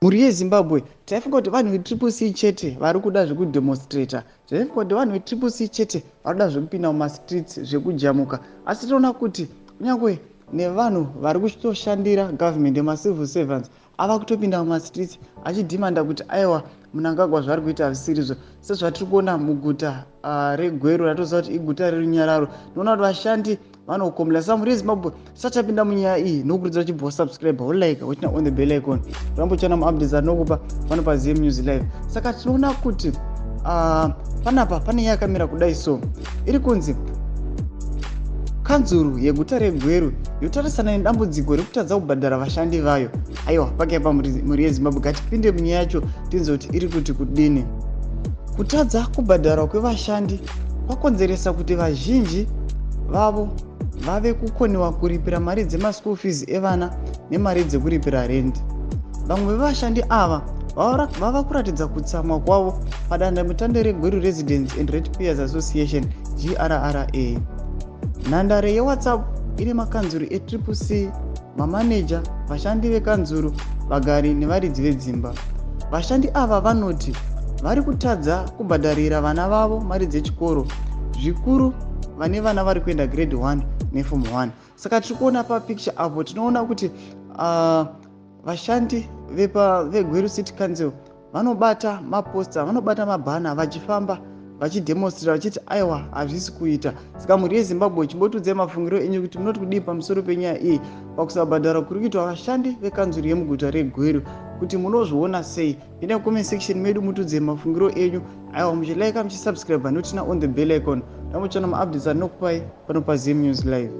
Mhuri yeZimbabwe, taifunga kuti vanhu veTriple C chete vari kuda zvekudemonstrata. Taifunga kuti vanhu veTriple C chete vari kuda zvekupinda mumastreets, zvekujamuka. Asi tinoona kuti kunyange nevanhu vari kutoshandira government, macivil servants, ava kutopinda mumastreets achidhimanda kuti aiwa, Mnangagwa zvaari kuita hazvisirizvo. Sezvatiri kuona muguta reGweru, ratoziva kuti iguta rerunyararo, tinoona kuti vashandi vanokomla. Saka mhuri yeZimbabwe, tisati tapinda munyaya iyi, nokurudzira uchibva wasubscribe, wolike, woturn on the bell icon, rambochana muupdates atinokupa pano paZM News Live. Saka tinoona kuti panapa pane nyaya yakamira kudai. So iri kunzi kanzuru yeguta reGweru yotarisana nedambudziko rekutadza kubhadhara vashandi vayo. Aiwa, pakaipa. Mhuri yeZimbabwe, ngatipinde munyaya yacho tinzwe kuti iri kuti kudini. Kutadza kubhadharwa kwevashandi kwakonzeresa kuti vazhinji vavo vave kukoniwa kuripira mari dzemaschool fees evana nemari dzekuripira rendi. Vamwe vevashandi ava vava kuratidza kutsamwa kwavo padandemutande reGweru Residents and Ratepayers Association, GRRA. Nhandare yeWhatsApp ine makanzuru eTriple C, mamaneja, vashandi vekanzuru, vagari nevaridzi vedzimba. Vashandi ava vanoti vari kutadza kubhadharira vana vavo mari dzechikoro, zvikuru vane vana vari kuenda grade 1 neform 1. Saka tiri kuona papicture apo, tinoona kuti vashandi veGweru City Council vanobata maposter, vanobata mabhana, vachifamba vachidemonstrata vachiti aiwa, hazvisi kuita. Saka mhuri yeZimbabwe, chimbotiudzai mafungiro enyu kuti munoti kudii pamusoro penyaya iyi, pakusabhadhara kuri kuitwa vashandi vekanzuru yemuguta reGweru, kuti munozviona sei. Pinda mucomment section medu, mutiudzei mafungiro enyu. Aiwa, muchilike, muchisubscribe, noturn on the bell icon, rambochana maupdates atinokupai pano paZim News Live.